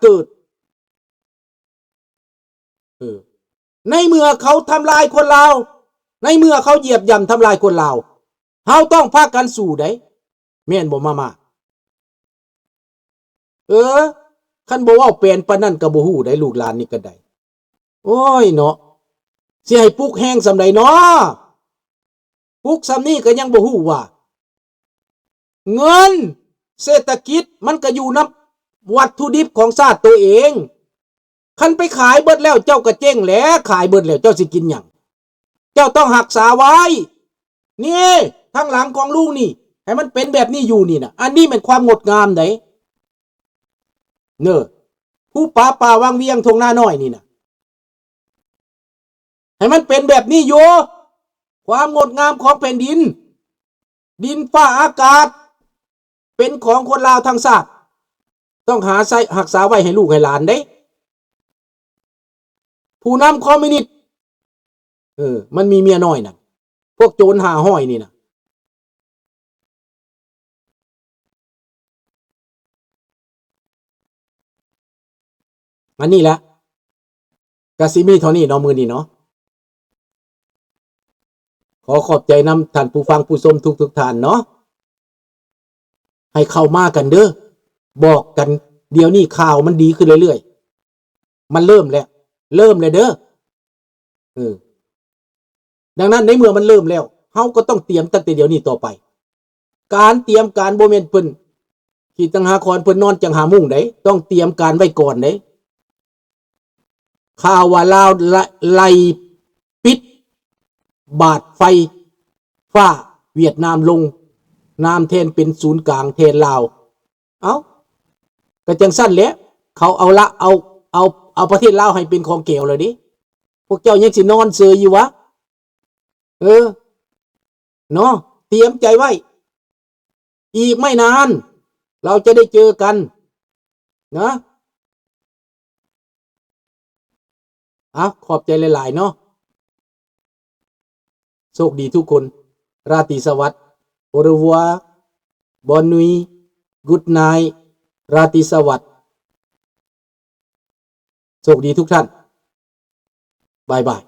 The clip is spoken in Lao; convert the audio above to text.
ເກີດ. ເອີ ໃນເມື່ອເຂົາທຳລາຍຄົນລາວ, ໃນເມື່ອເຂົາຢຽບຢ່ຳທຳລາຍຄົນລາວ, ເຮົາຕ້ອງພາກັນສູ້ໃດ໋ ແມ່ນບໍ່ມາມາ? ເອີ ຄັນບໍ່ເວົ້າແປນປານນັ້ນກໍບໍ່ຮູ້ໃດ໋ ລູກຫຼານນີ້ກໍໄດ້. ໂອ້ຍເນາະ ຊິໃຫ້ປຸກແຮງສ່ຳໃດເນາະ? ປຸກສ່ຳນີ້ກໍຍັງບໍ່ຮູ້ວ່າ ເງິນເສດຖະກິດມັນກໍຢູ່ນຳວັດຖຸດິບຂອງຊາດໂຕເອງ. ຄັນໄປຂາຍເບິດແລ້ວ ເຈົ້າກໍເຈັງແຫຼະ, ຂາຍເບິດແລ້ວເຈົ້າຊິກິນຫຍັງ? ເຈົ້າຕ້ອງຮັກສາໄວ້. ນີ້ ທາງຫຼັງຂອງລຸງນີ້ ໃຫ້ມັນເປັນແບບນີ້ຢູ່ນີ້ນະ. ອັນນີ້ແມ່ນຄວາມງົດງາມໃດ໋ ເນີ. ພູຜາປ່າວັງວຽງ ທົ່ງນານ້ອຍນີ້ນະ ໃຫ້ມັນເປັນແບບນີ້ຢູ່. ຄວາມງົດງາມຂອງແຜ່ນດິນ, ດິນຟ້າອາກາດ ເປັນຂອງຄົນລາວທັງຊາດ. ຕ້ອງຫາໃຊ້ ຮັກສາໄວ້ໃຫ້ລູກໃຫ້ຫຼານເດ້. ຜູ້ນຳຄອມມິວນິດ ເອີ ມັນມີເມຍນ້ອຍນະ ພວກໂຈນຫ້າຮ້ອຍນີ້ນະ. ອັນນີ້ແຫຼະ ກະຊິມີເທົ່ານີ້ເນາະ ມື້ນີ້ເນາະ. ຂໍຂອບໃຈນຳທ່ານຜູ້ຟັງຜູ້ຊົມທຸກໆທ່ານເນາະ. ໃຫ້ເຂົ້າມາກັນເດີ ບອກກັນ. ດຽວນີ້ຂ່າວມັນດີຂຶ້ນເລື້ອຍໆ. ມັນເລີ່ມແລ້ວ ເລີ່ມແລ້ວເດີ. ເອີ ດັ່ງນັ້ນໃນເມື່ອມັນເລີ່ມແລ້ວ ເຮົາກໍຕ້ອງຕຽມຕັ້ງແຕ່ດຽວນີ້ຕໍ່ໄປ. ການຕຽມການບໍ່ແມ່ນເພິ່ນ ຂີດຕັງຫາຄອນ ເພິ່ນນອນຈັງຫາມຸ້ງໃດ໋, ຕ້ອງຕຽມການໄວ້ກ່ອນໃດ໋. ຂ່າວວ່າລາວໄລ່ ໄລ່ປິດບາດໄຟຟ້າຫວຽດນາມລົງ, ນາມແທນເປັນສູນກາງແທນລາວ. ເອົ້າ ກໍຈັ່ງຊັ້ນແຫຼະ, ເຂົາເອົາລະ ເອົາ ເອົາ ເອົາປະເທດລາວໃຫ້ເປັນຂອງແກວແລ້ວເດ້. ພວກເຈົ້າຍັງຊິນອນເຊີຍຢູ່ຫວາ? ເອີ ເນາະ, ຕຽມໃຈໄວ້, ອີກໄມ່ນານເຮົາຈະໄດ້ເຈີກັນນະ. ເອົາ ຂອບໃຈຫຼາຍໆເນາະ. ໂຊກດີທຸກຄົນ. ລາຕີສະຫວັດ. Au revoir. Bonne nuit. Good night. ລາຕີສະຫວັດ. ໂຊກດີທຸກທ່ານ. ບາຍບາຍ.